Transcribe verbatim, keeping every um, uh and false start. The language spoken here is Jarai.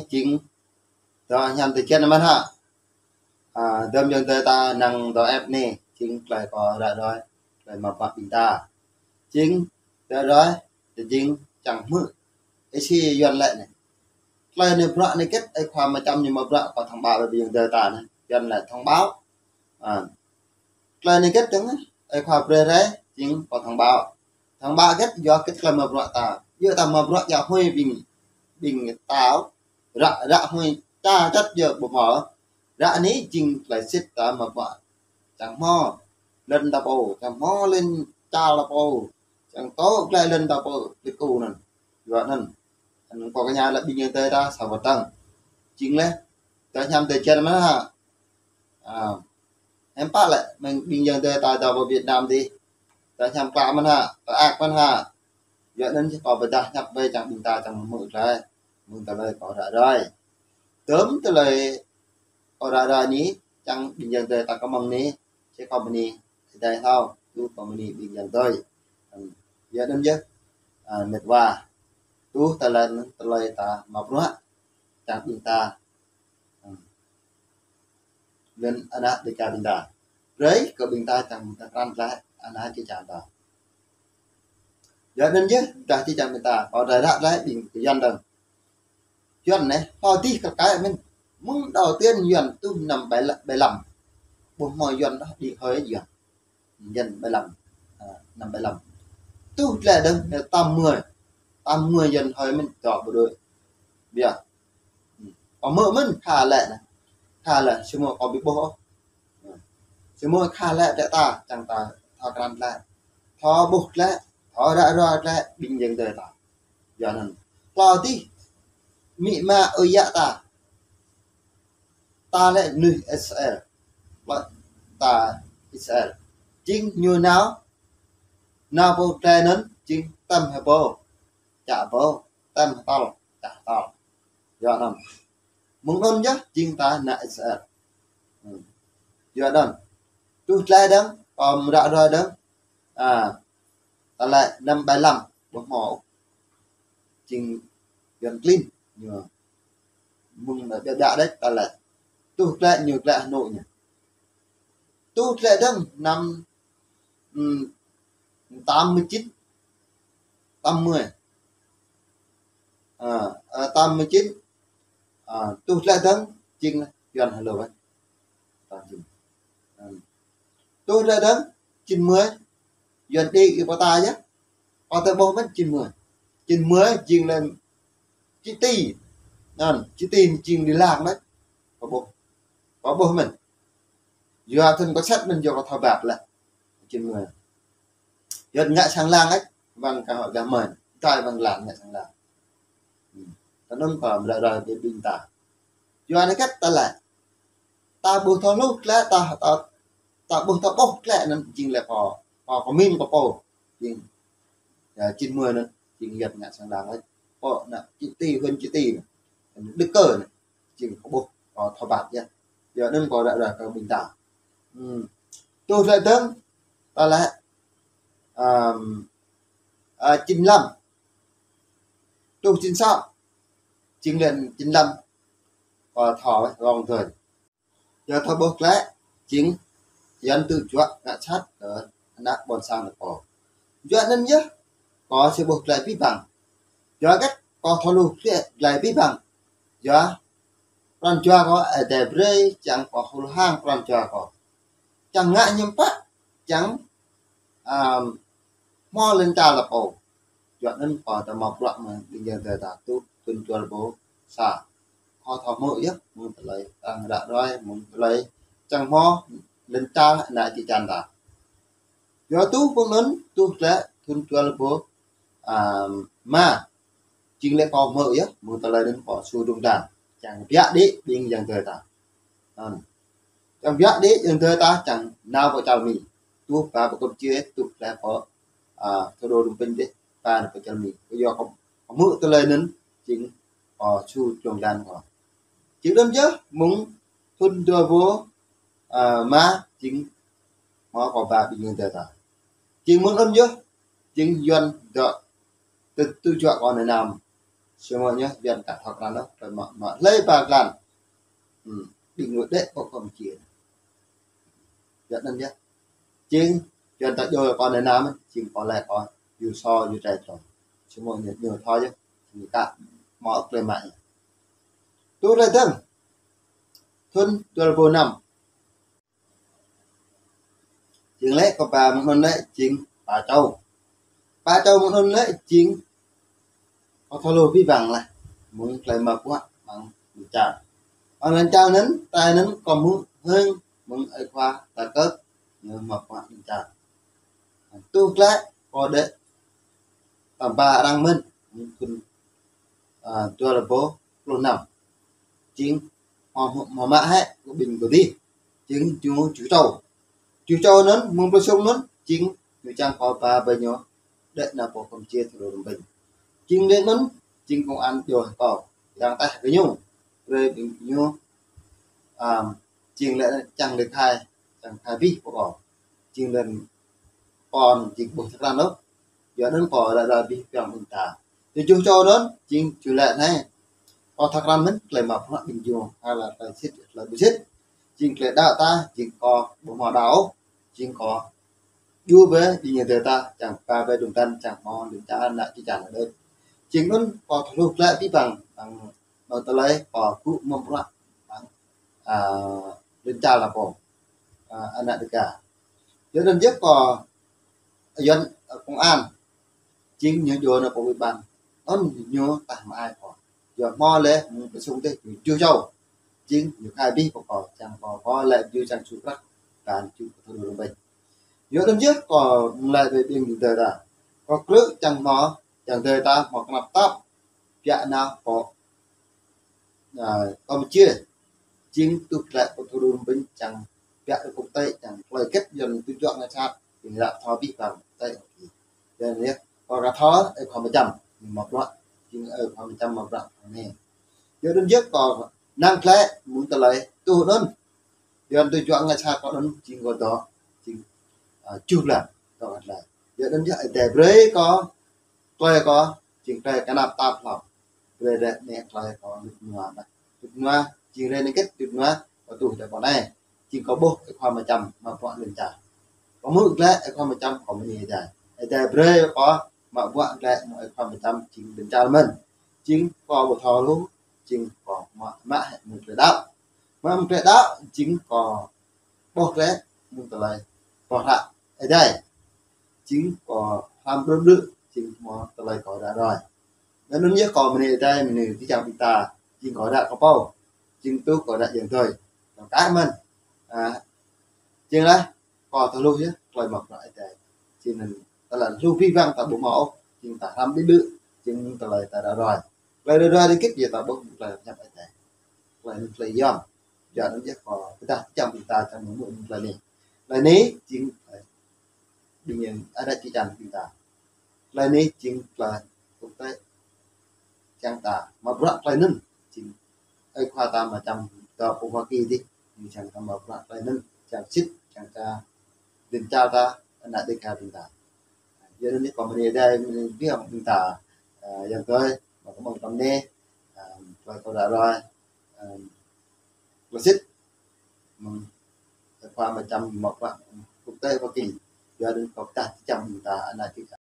Jing tơ hiam tơ jen mơ̆n hă. A, dơ̆m yơ̆ng tơ ta năng dŏ ĕp anai, jing tơlơi kơ ră ruai, tơlơi mă bruă ƀing ta. Jing ră ruai, tơ jing čang hmư̆. Ih si Yuan lĕ anai. Tơlơi anai bruă anai kĕt, ơi khua mơčăm ñu mă bruă kơ thông báo ƀing yơ̆ng tơ ta anai. Yuan lĕ thông báo. A. Tơlơi anai kĕt dơ̆ng, ơi khua brơi rai, jing kơ thông báo. Thông báo kĕt, yua kĕt tơlơi mă bruă ta. Yua ta mă bruă yua hơi ƀing, ƀing ta. Ră, ră hơi ta čăt yua ƀu mă. Ră anai jing tơlơi sĭt ta mă bruă. Čang hmâo lŏn ta pô, čang hmâo lŏn čar ta pô. Čang tŏ glai lŏn ta pô, lĕ kơ anŭn. Yua anŭn. Anŭn kơ kơ ñu lĕ ƀing yơ̆ng tơ ta sa pơtăng. Jing lĕ, tơ hiam tơ jen mơ̆n hă. A, hiư̆m pă lĕ, mơ̆ng ƀing yơ̆ng tơ ta dŏ pơ Việt Nam dih. Tơ hiam klă mơ̆n hă, tơ ak mơ̆n hă. Yua anŭn či kơ pơdah hiăp ƀai čang ƀing ta čang hmư̆ tơlơi. Mơ̆ng tơlơi kơ ră ruai. Dơ̆m tơlơi kơ ră ruai anai, čang ƀing yơ̆ng tơ ta kơmăng anai, či kơ bơni, kơdai hlâo, tŭ kơ bơni ƀing yơ̆ng tơ. Yua anŭn yơh, a, mĕt wa. Tŭ tơlơi, tơlơi ta mă bruă, čang ƀing ta. Lŏn ană dêh čar ƀing ta. Brơi kơ ƀing ta čang ƀing ta krăn glaĭ ană dêh čar ta. Yua anŭn yơh, dah dêh čar ƀing ta, kơ dah ră glaĭ ƀing kơ Yuan dơ̆ng. Yuan anai, hlâo dih kơ kơ mơ̆n. Mơ̆ng đầu tiên Yuan tŭ năm bảy lăm, bảy lăm. Ƀu hmâo Yuan đah đing hơi Yuan. Yuan bảy lăm. A, năm bảy lăm. Tŭ glaĭ dơ̆ng, tám mươi. Tám mươi Yuan hơi mơ̆n, dŏ bộ đội. Biă. Kơ hmư̆ mơ̆n, kha lĕ anai. Kha lĕ, samơ̆ kơ ƀu ƀuh ôh. Samơ̆ kha lĕ tĕ ta, čang ta, thâo krăn lĕ. Thâo ƀuh lĕ, thâo ră ruai lĕ, ƀing yơ̆ng tơ ta. Yua anŭn. Hlâo dih, amĭ ama ơi yă ta. Ta lĕ mơnuih Israel. Wơ̆t ta Israel. Jing ñu nao, nao pơ glai anŭn, jing tăm hơbô, čă bô, tăm hơtŏl, čă hơtŏl. Yua anŭn. Mơ̆ng anŭn yơh, jing ta ană Israel. Hmm. Yua anŭn. Tŭ glai dơ̆ng, kơ ră ruai dơ̆ng. A, tơlơi năm bảy lăm, ƀu hmâo. Jing Yuan klin, ñu. Mơ̆ng anai biă biă đĕč tơlơi. Tŭ glaĭ ñu glaĭ Hà Nội ñu. Tŭ glaĭ dơ̆ng năm, ừm, tám mươi chín, tám mươi. A, a, tám mươi chín. A, tŭ glaĭ dơ̆ng, jing Yuan hlâo ƀai. Tám chín. Ừm. Tŭ glaĭ dơ̆ng, chín mươi. Yuan đing ih pơtă yơh. Kơ tơ ƀuh mơ̆n chín mươi. Chín mươi jing lĕ čih ti. Anŭn, čih ti jing đi lang mơ̆n. Kơ ƀuh. Kơ ƀuh mơ̆n. Yua thŭn kơ sĕt mơ̆n yua kơ thâo ƀăt lĕ. Chín mươi. Yuan ngă sang lăng ĕč, wăng kơ hŏ gah mơ̆n. Dai wăng lăng ngă sang lăng. Hmm. Tơ anŭn kơ mơ̆ ră ruai ƀing ta. Yua anai kĕt tơlơi. Ta ƀu thâo hluh glaĭ, ta, ta, ta ƀu thâo ƀuh glaĭ anŭn jing lĕ pô, pô kơ min kơ pô. Jing, a, chín mươi anŭn, jing Yuan ngă sang lăng ĕč. Pô anŭn, čih ti, huĭ čih ti anŭn. Đức Cơ anŭn. Jing kơ ƀuh, kơ thâo ƀăt yơh. Yua anŭn kơ ră ruai kơ ƀing ta. Hmm. Tŭ glaĭ dơ̆ng, tơlơi, ừm, a, chín lăm. Tŭ chín sáu. Jing lĕ chín lăm. Kơ thâo, rong tơi. Yua thâo ƀuh glaĭ, jing Yuan tŭ juă ngă sat kơ ană ƀôn sang ta pô. Yua anŭn yơh, kơ či ƀuh glaĭ abih bang. Yua kĕt kơ thâo hluh glaĭ, glaĭ abih bang. Yua pran jua kơ Ơi Adai brơi, čang kơ hluh hăng pran jua kơ. Čang ngă hiư̆m pă, čang, ưm, hmâo lŏn čar ta pô. Yua anŭn kơ ta mă bruă mơ̆ng ƀing yơ̆ng tơ ta tŭ thŭn dua rơbâo sa. Kơ thâo hmư̆ yơh, mơ̆ng tơlơi arăng ră ruai, mơ̆ng tơlơi čang hmâo lŏn čar ană čư̆ čan ta. Yua tŭ pơ̆ng anŭn, tŭ glaĭ thŭn dua rơbâo, ưm, rơma. Jing lĕ kơ hmư̆ yơh, mơ̆ng tơlơi anŭn kơ su dŏng dan. Čang biă đĭ ƀing yơ̆ng tơ ta. Anŭn. Čang biă đĭ yơ̆ng tơ ta, čang nao pơ čar Mi. Tŭ ba pơkŭp či, tŭ glaĭ pơ, a, thủ đô Phnom Penh dih, ba pơ čar Mi. Kơ yua kơ hmư̆ tơlơi anŭn, jing, a, su dŏng dan kơ. Jing đơ̆m yơh, mơ̆ng thŭn dua rơbâo, a, rơma, jing, hmâo kơ ba ƀing yơ̆ng tơ ta. Jing mơ̆ng anŭn yơh, jing Yuan dŏ tŭ, tŭ juă kơ anai năm. Samơ̆ ñu Yuan aka thâo krăn ôh, tơlơi mă, mă hlơi ba krăn. Hmm, ƀing ñu đĕ kơ Campuchia. Yuan anŭn yơh. Jing, Yuan ta djru kơ anai anăm, jing kơ lĕ kơ, yua sô, yua trai trong. Samơ̆ ñu, ñu thâo yơh, ñu aka mă hlơi mă. Tui lĕ dơ̆ng. Thŭn dua rơbâo năm. Jing lĕ kơ ba mơ̆ng anŭn lĕ jing Ba Châu. Ba Châu mơ̆ng anŭn lĕ jing kơ thâo lu abih bang laih. Mơ̆ng tơlơi mă bruă mơ̆ng lŏn čar. Mơ̆ng lŏn čar anŭn, tơlơi anŭn kơ mơ̆ng hơng mơ̆ng ơi khua ta kơp ñu mă bruă lŏn čar. Tui lĕ kơ đĕ tơm ba arăng mơ̆n, mơ̆ng thŭn, a, dua rơbâo pluh năm. Jing hmâo, hmâo mă hĕ kơ ƀing Bơdih. Jing ñu Čư̆ Čô. Čư̆ Čô anŭn, mơ̆ng Plơi Sung anŭn, jing ñu čang kơ ba ƀing ñu đĕ nao pơ Campuchia thâo lu rơmbênh. Jing đĕ anŭn, jing công an djru kơ. Yang tah kơ ñu. Brơi ƀing ñu, a, jing lĕ čang lĕ khai, čang khai abih pơ kơ. Jing lĕ kơ jing ƀuh thâo krăn ôh. Yua anŭn kơ lĕ lĕ abih bang ƀing ta. Tơjuh čô anŭn, jing ču lĕ anai. Kơ thâo krăn mơ̆n, tơlơi mă bruă ƀing ñu, ha lĕ tơlơi sĭt, tơlơi ƀu sĭt. Jing tơlơi đaŏ ta, jing kơ ƀu hmâo đaŏ ôh. Jing kơ djru ƀơi, ƀing ñu dơi ta, čang ba ƀơi dŭng tăn, čang hmâo, lŏn čar, ană čư̆ čan đĕ. Jing anŭn kơ thâo lu lĕ abih bang, bang, bang tơlơi, kơ gŭ mă bruă, bang, a, lŏn čar lăp ôh. A, ană Dêga. Yua anŭn yơh kơ Yuan, a, công an. Jing ñu djru nao pơ ủy ban. Anŭn ñu tah mă ai kơ. Yua hmâo lĕ, mơ̆ng Plơi Sung tĕh, ñu Čư̆ Čô. Jing ñu khai abih pơ kơ, čang kơ, kơ lĕ ñu čang ču prăk, dan ču kơ thâo lu rơmbênh. Yua anŭn yơh kơ mơ̆ng lĕ ƀing ñu dơi ta. Kơ krư̆ čang hmâo, čang dơi ta hmâo kơnăp tap, biă nao pơ, a, Campuchia. Jing tŭ klĕ pơ thâo lu rơmbênh čang biă rơkŭk tĕ čang tơlơi kĕt Yuan tŭ juă ngă sat, jing ră thâo abih bang tĕ. Yua anŭn yơh, kơ aka thâo, ơi khua mă čăm, mă bruă, jing ơi khua mă čăm mă bruă anai. Yua anŭn yơh kơ năng klĕ mơ̆ng tơlơi tŭ anŭn. Yuan tŭ juă ngă sat kơ anŭn, jing kơ dŏ, jing, a, čuh blan, dŏ kơ tơlơi. Yua anŭn yơh, Ơi Adai brơi kơ, tơlơi kơ, jing tơlơi kơnăp tap hlâo. Brơi đĕ anai tơlơi kơ rơnŭk rơnua, rơnŭk rơnua, jing rai nơkĕt rơnŭk rơnua, kơ tŭ đĕ pơ anai. Jing kơ ƀuh ơi khua mă čăm, mă bruă lŏn čar. Kơ mơ̆ klĕ ơi khua mă čăm kơ mơ̆ng Ơi Adai. Ơi Adai brơi kơ mă bruă klĕ mơ̆ng ơi khua mă čăm jing lŏn čar mơ̆n. Jing kơ ƀu thâo lu, jing kơ mă, mă hĕ mơ̆ng tơlơi đaŏ. Mă mơ̆ng tơlơi đaŏ, jing kơ ƀuh klĕ mơ̆ng tơlơi pơhră Ơi Adai. Jing kơ hrăm brơi blư̆, jing hmâo tơlơi kơ ră ruai. Anŭn yơh kơ mơ̆ng Ơi Adai, mơ̆ng ti čang ƀing ta, jing kơ ră kơ pô, jing tŭ kơ ră yang dơi. Kơ kah mơ̆n. A, jing laih, kơ thâo lu yơh, tơlơi mă bruă Ơi Adai. Jing anŭn tơlơi lu abih bang ta ƀu hmâo ôh, jing ta hrăm ƀĭ ƀĭ, jing tơlơi ta ră ruai. Tơlơi ră ruai dơ̆ng kĕt yơh ta ƀuh tơlơi pơhiăp Ơi Adai. Tơlơi anŭn tơlơi yom. Yua anŭn yơh kơ pơdah ti čang ƀing ta čang mơ̆ng mơ̆ng tơlơi anai. Tơlơi anai jing, ơ, ƀing yang ană čư̆ čan ƀing ta. Tơlơi anai jing tơlơi quốc tế. Čang ta mă bruă tơlơi anŭn, jing ơi khua ta mă čăm dŏ pơ Hoa Kỳ dih, ñu čang ta mă bruă tơlơi anŭn, čang sĭt, čang ta, lŏn čar ta, ană Dêga ƀing ta. Yua anŭn yơh kơ mơ̆ng Ơi Adai, mơ̆ng biă ƀing ta, a, yang dơi, mă kơ mơ̆ng tơm anai, a, tơlơi kơ ră ruai, a, tơlơi sĭt, mơ̆ng ơi khua mă čăm mă bruă quốc tế Hoa Kỳ. Yua anŭn kơ pơdah ti čang ƀing ta ană Dêga